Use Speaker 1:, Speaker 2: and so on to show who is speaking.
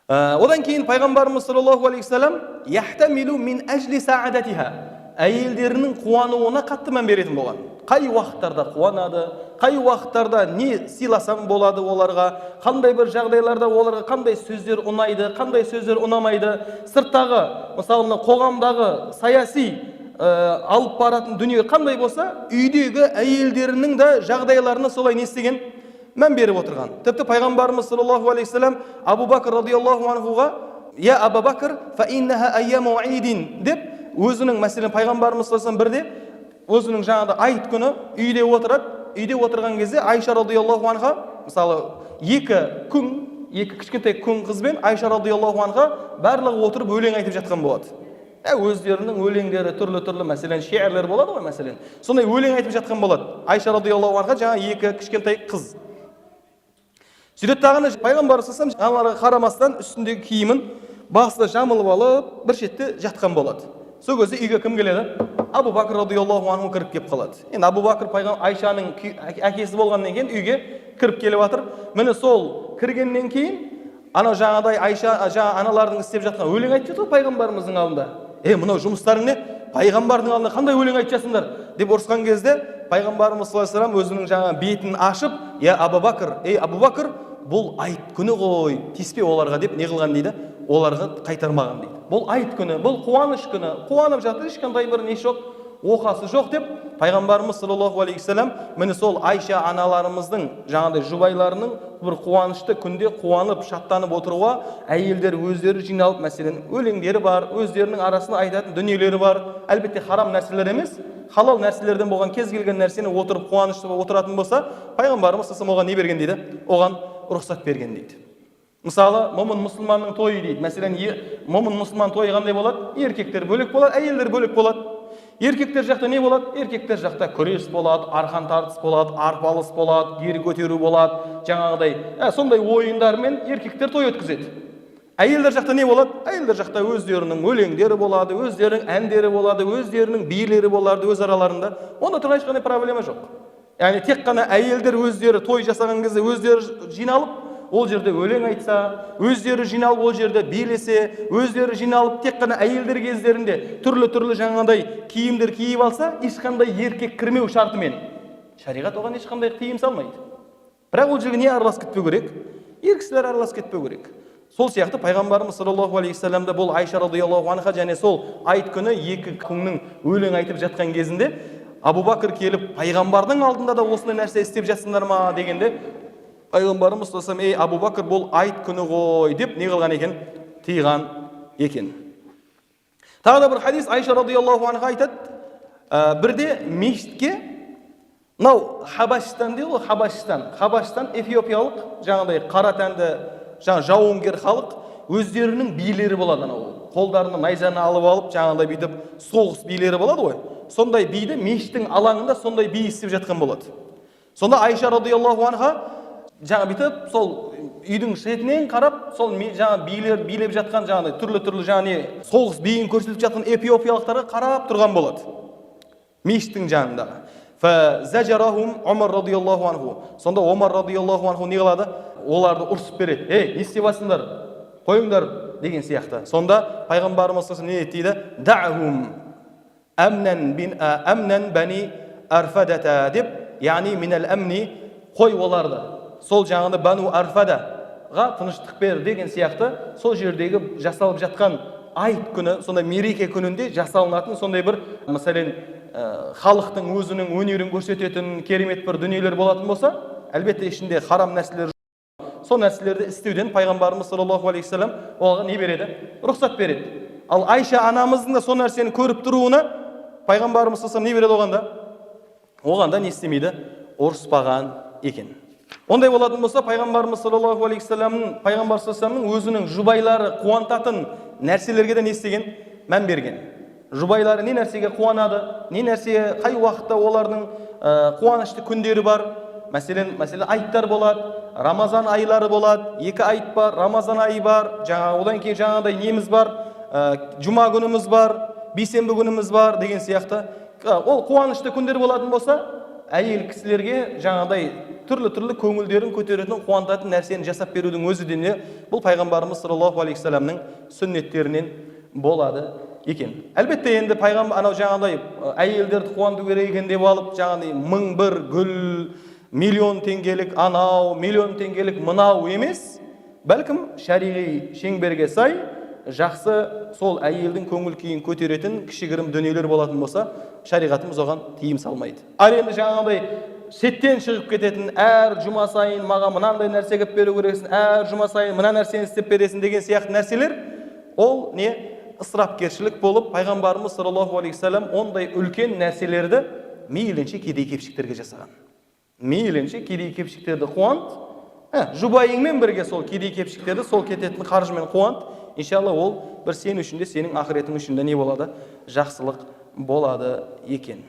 Speaker 1: Одан кейін пайғамбарымыз саллаллаху алейхи уассалам яхтамилу мин әжли саадатиха, әйелдерінің қуануына қатты мән беретін болған. Қай уақыттарда қуанады, қай уақыттарда не сыйласам болады оларға, қандай бір жағдайларда оларға қандай сөздер ұнайды, қандай сөздер ұнамайды, сырттағы, мысалы, мына қоғамдағы саяси алып баратын дүние қандай болса, үйдегі әйелдерінің де жағдайларына солай не істеген, мән беріп отырған. Тіпті пайғамбарымыз саллаллаху алейхи уассалам Абу Бәкір радиаллаху анхуға: «Я Аба Бәкір, фа иннаха айяму идин» деп, өзінің, мәселен, пайғамбарымыз саллаллаху алейхи вассалам бірде өзінің жаңағыдай айт күні үйде отырады. Үйде отырған кезде Айша радиаллаху анха, мысалы, екі күң, екі кішкентай күң қызбен Айша радиаллаху анха барлығы отырып өлең айтып жатқан болады. Өздерінің өлеңдері түрлі-түрлі, мәселен, шиырлер болады ғой, мәселен, сондай өлең айтып жатқан болады Айша радиаллаху анха, жаңа екі кішкентай қыз. Сөйтеді дағыны, пайғамбар саллаллаху алейхи аналарға қарамастан үстіндегі киімін басына жамылып алып, бір шетте жатқан болады. Сол кезде үйге кім келеді? Абу Бәкір радиаллаху анху кіріп келіп қалады. Енді Абу Бәкір Айшаның әкесі болғаннан кейін үйге кіріп келіп жатыр. Міне, сол кіргеннен кейін анау жаңағыдай Айша, жаңа аналардың істеп жатқан өлең айтып жатыр ғой пайғамбарымыздың алдында. «Е, мынау жұмыстарың не? Пайғамбардың алдында қандай өлең айтып жатсыңдар?» деп ұрысқан кезде, пайғамбарымыз саллаллаху алейхи вассалам өзінің жаңа бетін ашып: «Я Абу Бәкір, ей Абу Бәкір, бұл айт күні ғой, тиіспе оларға», – деп не қылған дейді, оларға қайтармаған дейді. Бұл айт күні, бұл қуаныш күні, қуанып жатыр, ешқандай бір несі жоқ, оқасы жоқ деп пайғамбарымыз саллаллаху алейхи вассалам міне сол Айша аналарымыздың, жаңағыдай жұбайларының бір қуанышты күнде қуанып, шаттанып отыруға, әйелдер өздері жиналып, мәселен, өлеңдері бар, өздерінің арасында айтатын дүниелері бар, әлбетте, харам нәрселер емес, халал нәрселерден болған кез келген нәрсені отырып қуанышты болып отыратын болса, пайғамбарымыз саллаллаху оған не берген дейді? Оған рұқсат берген дейді. Мысалы, момын мұсылманның тойы дейді. Мәселен, момын мұсылман тойы қандай болады? Еркектер бөлек болады, әйелдер бөлек болады. Еркектер жақта не болады? Еркектер жақта күрес болады, арқан тартыс болады, арпалыс болады, гер көтеру болады, жаңағыдай сондай ойындармен еркектер той өткізеді. Әйелдер жақта не болады? Әйелдер жақта өздерінің өлеңдері болады, өздерінің әндері болады, өздерінің билері болады өз араларында. Онда тұрған ешқандай проблема жоқ. Яғни тек қана әйелдер өздері той жасаған кезде өздері жиналып ол жерде өлең айтса, өздері жиналып ол жерде билесе, өздері жиналып тек қана әйелдер кездерінде түрлі түрлі жаңағыдай киімдер киіп алса, ешқандай еркек кірмеу шартымен, шариғат оған ешқандай тыйым салмайды. Бірақ ол жерге не араласып кетпеу керек? Ер кісілер араласып кетпеу керек. Сол сияқты пайғамбарымыз саллаллаху алейхи вассалам да бұл Айша радиаллаху анха және сол айт күні екі күңнің өлең айтып жатқан кезінде Абу Бәкір келіп, пайғамбардың алдында да осындай нәрсе істеп жатсыңдар ма дегенде, пайғамбарымыз саллаллаху: «Ей, Абу Бәкір, бұл айт күні ғой», – деп не қылған екен? Тыйған екен. Тағы да бір хадис, Айша радиаллаху анха айтады, бірде мешітке мынау Хабашстан дейді ғой, Хабашстан, Хабашстан эфиопиялық жаңағыдай қара тәнді, жаңа жауынгер халық, өздерінің билері болады. Анау қолдарына найзаны алып алып, жаңағыдай бүйтіп соғыс билері болады ғой. Сондай биді мешіттің алаңында сондай би істеп жатқан болады. Сонда Айша радиаллаху анха жаңа бүйтіп сол үйдің шетінен қарап, сол жаңа билер билеп жатқан, жаңағыдай түрлі түрлі жаңа не соғыс биін көрсетіп жатқан эфиопиялықтарға қарап тұрған болады мешіттің жанындағы. Фазажарахум Омар радиаллаху анху. Сонда Омар радиаллаху анху не қылады? Оларды ұрсып береді: «Ей, не істеп жатсыңдар, қойыңдар», – деген сияқты. Сонда пайғамбарымыз саллаллаху алейхи не дейді? «Да'хум амнан бин амнан бани арфадата» деп, яғни минал амни, қой оларды, сол жаңағыдай Бану Арфадаға тыныштық бер деген сияқты. Сол жердегі жасалып жатқан айт күні, сондай мереке күнінде жасалынатын сондай бір, мәселен, халықтың өзінің өнерін көрсететін керемет бір дүниелер болатын болса, әлбетте, ішінде харам нәрселер, сол нәрселерді істеуден пайғамбарымыз саллаллаху алейхи вассалам оған не береді? Рұқсат береді. Ал Айша анамыздың да сол нәрсені көріп тұруына пайғамбарымыз саллаллаху не береді оған да? Оған да не істемейді? Ұрыспаған екен. Ондай болатын болса, пайғамбарымыз саллаллаху алейхи вассаламның, пайғамбар саллаллаху алейхи өзінің жұбайлары қуантатын нәрселерге де не істеген? Мән берген. Жұбайлары не нәрсеге қуанады, не нәрсеге, қай уақытта олардың қуанышты күндері бар. Мәселен, айттар болады, Рамазан айлары болады, екі айт бар, Рамазан айы бар, жаңа одан кейін жаңағыдай неміз бар, жұма күніміз бар, бейсенбі күніміз бар деген сияқты. Ол қуанышты күндер болатын болса, әйел кісілерге жаңағыдай Түрлі түрлі көңілдерін көтеретін, қуантатын нәрсені жасап берудің өзі де не, бұл пайғамбарымыз саллаллаху алейхи уассаламның сүннеттерінен болады екен. Әлбетте, енді пайғамбар анау жаңағыдай әйелдерді қуанту керек екен деп алып, жаңағыдай 1001 гүл, миллион теңгелік анау, миллион теңгелік мынау емес, бәлкім, шариғи шеңберге сай жақсы, сол әйелдің көңіл күйін көтеретін кішігірім дүниелер болатын болса, шариғатымыз оған тыйым салмайды. Ал енді жаңағыдай шеттен шығып кететін, әр жұма сайын маған мынандай нәрсе әкеліп беру керексің, әр жұма сайын мына нәрсені істеп бересің деген сияқты нәрселер, ол не, ысырапкершілік болып, пайғамбарымыз саллаллаху алейхи уассалам ондай үлкен нәрселерді мейлінше кедей кепшіктерге жасаған. Мейлінше кедей кепшіктерді қуант, жұбайыңмен бірге сол кедей кепшіктерді сол кететін қаржымен қуант. Иншалла, ол бір сен үшін де, сенің ақыретің үшін де не болады, жақсылық болады екен.